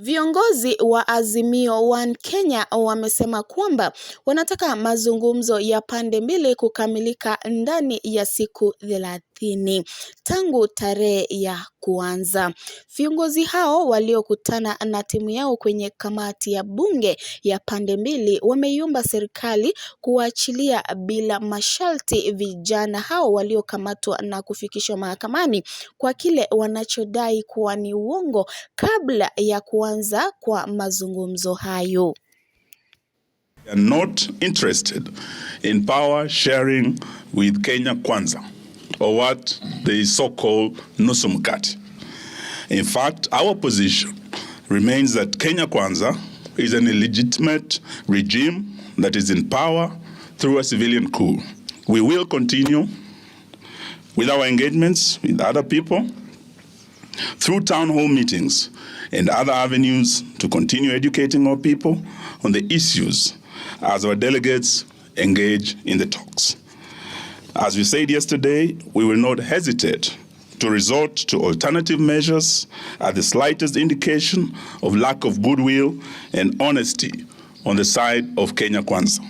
Viongozi wa Azimio One Kenya wamesema kwamba wanataka mazungumzo ya pande mbili kukamilika ndani ya siku 30 tangu tarehe ya kuanza. Viongozi hao waliokutana na timu yao kwenye kamati ya bunge ya pande mbili wameiomba serikali kuachilia bila masharti vijana hao waliokamatwa na kufikishwa mahakamani kwa kile wanachodai kuwa ni uongo kabla ya kuanza kwa mazungumzo hayo. We are not interested in power sharing with Kenya Kwanza or what they so-called nusu mkate. In fact, our position remains that Kenya Kwanza is an illegitimate regime that is in power through a civilian coup. We will continue with our engagements with other people through town hall meetings and other avenues to continue educating our people on the issues as our delegates engage in the talks. As we said yesterday, we will not hesitate to resort to alternative measures at the slightest indication of lack of goodwill and honesty on the side of Kenya Kwanza.